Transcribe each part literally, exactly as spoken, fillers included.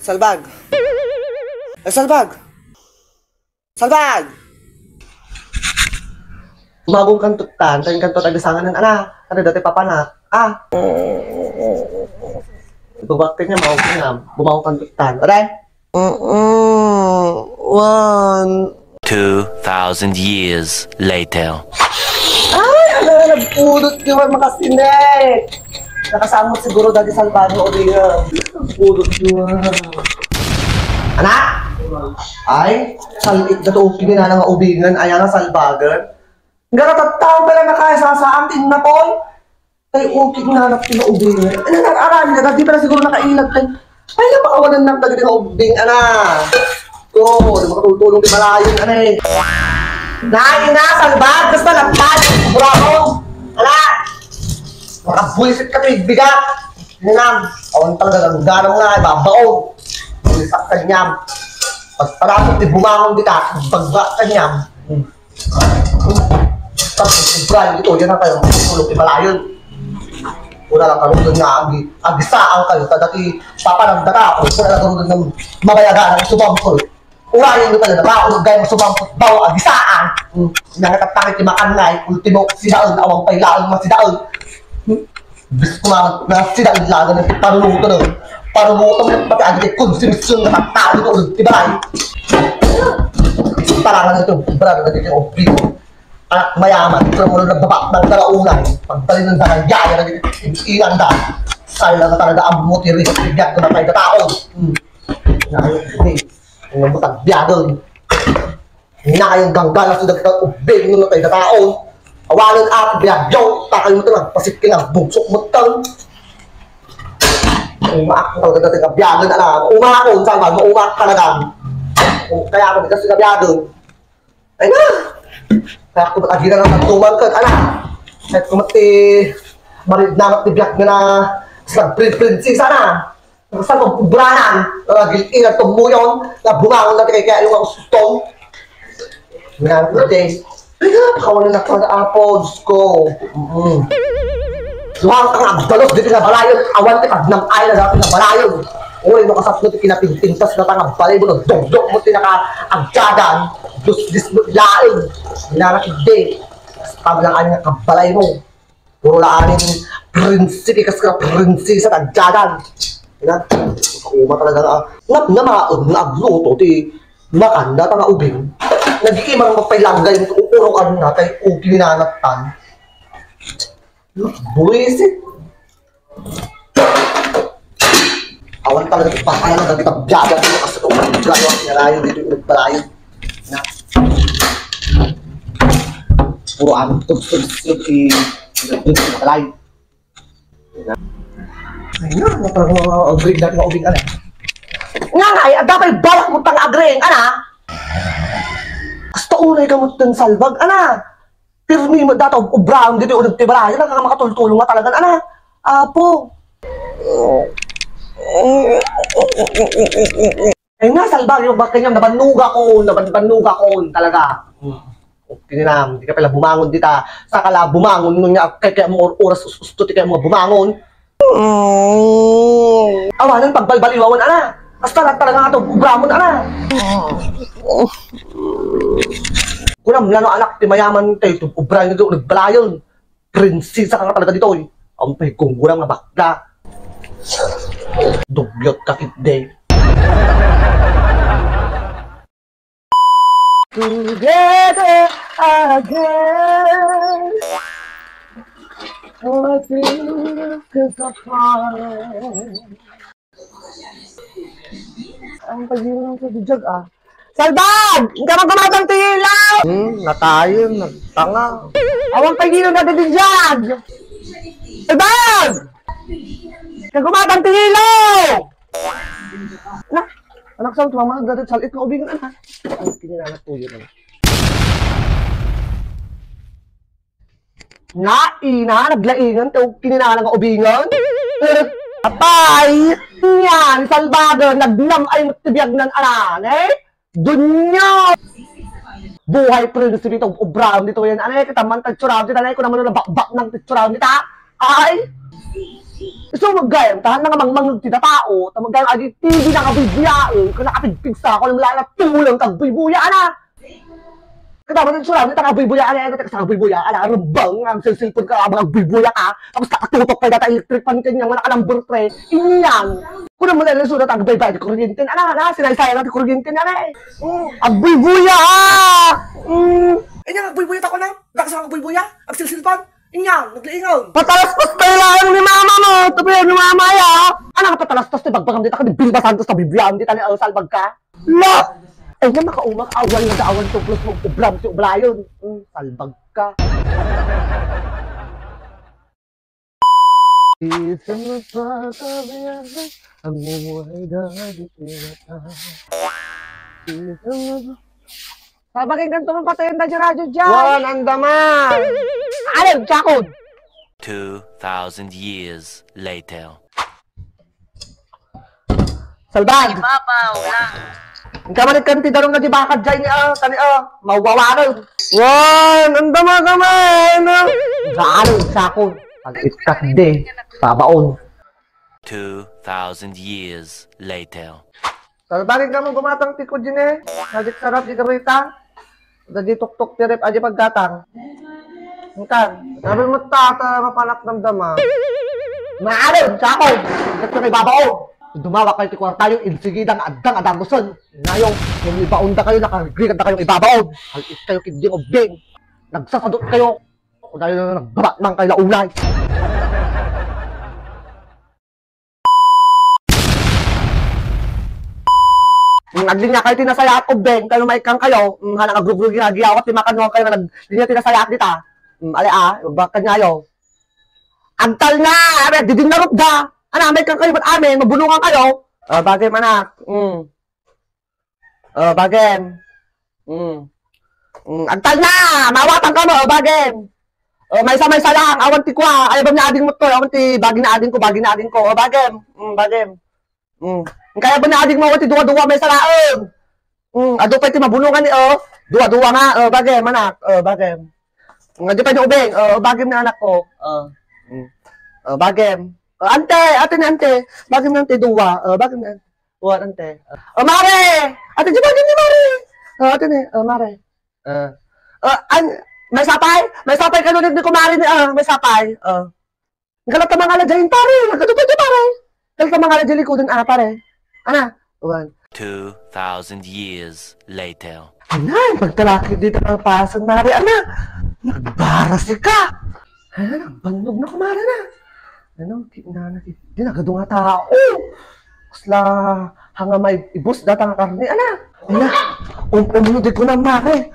Salbag! Ay, Salbag! Salbag! Umagum kanto tan, tan kanto taga sanganan, ana, kada dati papanak, ah. Ibabak ka niya, maugum niya, bumagum kanto tan, aray? Mm-mm. One. Two thousand years later. Ay, ala, nagpudot ka man makasinek. Nakasamot siguro dati salbado o di nga. Nagpudot ka man. Anak? Ay, salit na to, kininana nga ubingan, ay nga salbagan. Garatattang pala nakaya sa saan, tinapon. Ay, okay nga anak ti maubing. Ano na, aram na, di pala siguro nakailag kay. Ay, napakawalan ng dagiti maubing, ana. Ko, di makatultulong ti malayon, ana eh. Nai na, salbag, basta nagpag, bravo. Ana, makabuisit ka, tigbigat. Hinam, awan talaga, gagana mo na, ibabaon. Buisak ka niyam. Pagparapot, di bumangon di ka, bagba ka niyam. Hmm. Tapos, Brian, ito, yan ang kayong tulog ni Balayon. Wala lang karunod nga agi, agisaan kayo, kada ti papanagdara, kung wala lang karunod ng mabayagan ang sumampo. Urayan nyo talaga, maunod kayo sumampo, bawa agisaan. Hmm. Nangatatangit ti makan nga, ultimo, sidaon, awang pay laang masidaon. Hmm. Diyos ko, nga, nga sila ilaga ng paruluto na. Paruluto na, pati agad yung konsumisyon na pagkain ko ulit, di ba? Tarangan na ito, brother, na dito yung obli. Anak mayaman, pero mo nagbabak ng talaunay. Pagdali ng dahil yaya na dito, inanda. Sala na talaga ang mutiris, bigyan ko na tayo tao. Hmm. Nga, hindi. Ang mutagbiagon. Hinakay ang ganggalas ng dagdag ubing no tayo tao. Awanan at biagyo, takay mo ito, nagpasik ka na, bugsok mo ito. Umaak talaga dati kabiagan, ala, umakon, sama, umak talaga. Kaya ako, kasi kabiagan. Ay na! Kaya ako, agina lang nagtuman ka, ala. Kahit kumati, marid namat ni biag nga na, sa prinsesa na. Basta magkubranan, nagil-ilag tong muyon, na bumangon na kay kaya yung gusto. Nga, okay. Ay, kawalan na ka na, apo, Diyos ko. Mm. Duhang kang agdalos, di pinabalayon, awan ti pagnam-ay na dati nabalayon. Uy, makasapno ti kinapinpintas na tanga balay mo, nagdogdog mo, tinaka agdadan, dus, dis mo, laeng. Hinanakit di. Pablangan nga kabalay mo. Puro la amin prinsipe kas ka prinsesa ti agdadan. Na, uma talaga nga, na, namaon nga agluto ti makan data nga ubing. Nagikimang magpailanggay mo, uurukan na, tay ugi ni nanatan. Buwisit. Awan talaga ti pakayam dagiti biagan ti kas ito. Grabe ang pinarayo dito yung nagparayo. Na. Puro anong konsumisyon ti, ti, ti, ti, Ay na, matang mga agring dati nga ubing, ana. Nga nga, ay, adda pay balak mo tang agring, ana? Hasta unay ka mo tang salbag, ana? Pirmi mo data, ob-, obrahon dito, unag ti balay, nakakamakatultulong nga talagan, ana? Apo. Ay nga, salbag, yung bakit niya, nabannuga ko, naban-, bannuga ko, talaga. Hmm. Okay na lang, di ka pala bumangon dita. Saka la bumangon, nun nga, kaya, kaya mo or-, oras us-, usto, di kaya mo bumangon. Mm. Awanan, pagbalbaliwawan, ana. Hasta na talaga nga to, ubramon, ana. Kunam, lano, anak, ti mayaman, tayo, to, ubra nyo, nagbalayon. Prinsesa ka nga talaga ditoy. Ang pagkungguram nga bakla. Dugyot ka, Kid Day. Together again. What is this apart? Ang pag-iwan ng tubig, ah. Salbag! Hindi ka magkumatang ti ilaw! Hmm, natayon, nagtanga. Awang pag-iwan na tubig dyan! Salbag! Hindi ka magkumatang ti ilaw! Na, anak, saan tumama? Gadat salit na ubing, anak. Ang kininanak ko yun, anak. Nga, ina, naglaingan ti kininanan nga ubingan. Apay, nga, ni salbagan, nagnam ay ti biag nan anan, eh? Dunya! Buhay prinsipe ti ubraem ditoyen, anay, kita man tagtsuram, kita, anay, kuna man nabakbak nang tagtsuram, kita. Ay! So, maggayam, ta, nga mangmangeg ti datao, ta maggayam, adi, ti, di nakabuybuyaen, kung nakapigpigsa, kung wala na tulang, kagbuybuya, ana. Kada mo, sura, di ta kagbuybuya, ana, ano, ta kagbuybuya, ana, rembang, ang cellphone ka, abang agbuybuya ka, tapos nakatutok pa data electric fan kanya, wala ka number three, inyan. Kuna mo na, sura, ta agbaybay, kuryente, ana, ana, sinaysaya na ti kuryente, ana, eh. Mm, agbuybuya, ah! Mm. Inyan, agbuybuya, ta ko na, baka sa agbuybuya, agsilsilpan. Inya, nagliingaw. Patalastas tayo lang ni mama mo. Tabi ni mama ya. Anak, patalastas tayo. Bagbagam dita ka ni Bilba Santos na Bibliaan dita ni, uh, salbag ka. La! Ay, nga makaumak, awan nga daawan to plus mo ubram si ublayon. Hmm, salbag ka. Isang magpapabiyasa, ang buhay dati pinata. Isang mag- Sabagay, ganito man patayan da di radyo dyan. Wan, andaman! Alin, sakod! Two thousand years later. Salbag! Ibabaw lang. Ang kamalit kan ti darong nga di bakad dyan, ah, kani, ah, mawawaro. Wan, andama ka man, ah. Galo, sakod. Pag-ikat de, babaon. Two thousand years later. Salbagin ka mo gumatang ti kudine. Nadik sarap di garita. Dagi tuktok ti ref, adi paggatang. Engkan. Sabi mo, tata, mapanak damdama. Maarim, sakog. Ikat ko kay babaon. Dumawa kayo ti kwartayo, insigida nga addang adagusen. Nayo, kung ibaon da kayo, nakarigrigat da kayong ibabaon. Halit kayo, kiding ubing. Nagsasadot kayo. Kung tayo na nagbabatman kayo, laulay. Mm, aglinya kayo ti nasayaat, ubing, kayo maikkan kayo. Mm, hanang agrugrugi nga agiyawat, ti makanuan kayo nga nag-, linya ti nasayaat dita. Mm, ali, ah, ibagbakan niyayo. Agtal na! Abe, didin na rupda! Ana, maikkan kayo, ba't amin? Mabunungan kayo? Ah, bagay, manak. Mm. Ah, bagay. Mm. Mm, agtal na! Mawatan ka mo, bagay. Oh, maysa-maysa lang, awan ti kua, ay, ba ni ading mo to, awan ti bagi na ading ko, bagi na ading ko, oh, bagem, mm, bagem. Mm. Kaya ba ni ading mo, awan ti duwa-duwa, maysa laeng. Mm, adu pa ti mabunongan ni, oh, duwa-duwa nga, oh, bagem, anak, oh, bagem. Mm, adu pa ni ubing, oh, bagem na anak ko, oh. Mm. Oh, bagem. Oh, ante, ate ni ante, bagem na ante, duwa, oh, bagem na ante. Duwa, ante. Oh, mare! Ate, di bagem ni mare? Oh, ate ni, oh, mare. Ah. Ah, an-, may sapay? May sapay kano ni kumare ni, ah, may sapay. Ah. Galata mangala dyan, pare. Nagkatuto dyan, pare. Galata mangala dyan, likodan, ah, pare. Ana, one. Two thousand years later. Anay, pagtalaki dito ang pasan, mare, ana. Nagbara si ka. Ay, nagbannog na kumare na. Ano, di na, na, di na, gado nga tao. Kasla, hanga may ibus data nga karne, ana. Ay na, um, um, di ko na, mare.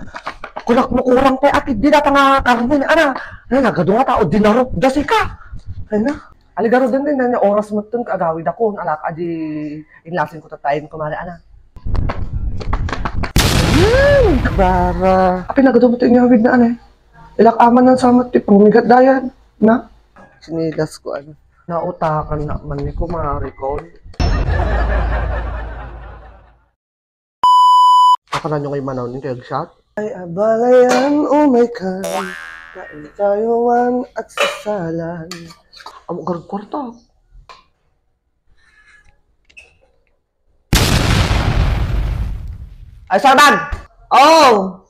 Kulak mo kurang pa, akit di data nga karne, ana. Ay na, gado nga tao, dinarok, dasi ka. Ay na. Aligaro din din, na oras mo itong kaagawid ako, alak, adi, inlasin ko tatayin ko, mare, ana. Hmm, bara. Apin na gado mo ito inyawid na, ana, eh. Ilak aman ng samat ti pangmigat dayan, na? Sinilas ko, ano. Nautakan na man ni kumari ko. Kakanan nyo ngay manaw ni kayag shot? Ay, abalayan, oh my God. Kain tayo, Juan, at sasalan. Amo garag kwarta. Ay, Sarban! Oh!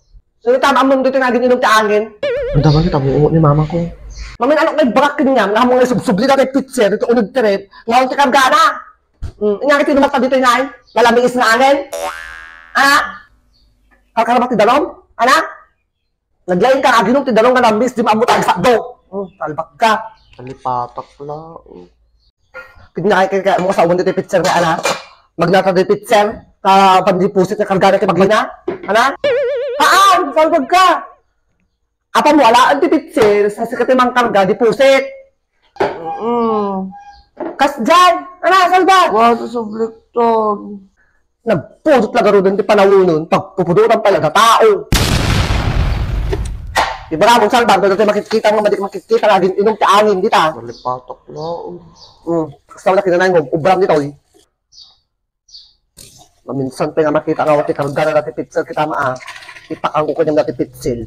Sino tama ang mundo tinagin inom ti angin? Ang daman kita mo ni mama ko. Mamin, ano kay bakit kanya? Nga mo nga subsubli na kay pitser, ito unod trip. Nga ang tikagana. Hmm, inya kiti lumat pa dito, inay. Nalamiis nga angin. Ana? Kalkalamat ti dalom? Ana? Naglain ka, aginom ti dalong nga nambis, di maammo tayo sakdo. Hmm, talbak ka. Kalipatak la, oh. Pigna kay, kay, mo kasawan dito pitser nga, ana? Magnata dito pitser, ka pandipusit nga karga na ti magina? Ana? Haan, talbak ka. Apa mo, alaan ti pitser, sa sikat ti mangkarga, dipusit. Mm. Kas dyan, ana, salba? Wala sa blikton. Nagpudot la garuden ti panawonon, pagpupudotan pala da tao. Di ba, Ramon Salvador, dati makikita nga, madi makikita nga, gin-, inom ti angin, di ta? Malipatok na, oh. Hmm. Basta wala kinanayon mo, ubram dito, eh. Maminsan pa nga makita nga, wati karga na dati pitsil, kita ma, ah. Ipakang ko kanyang dati pitsil.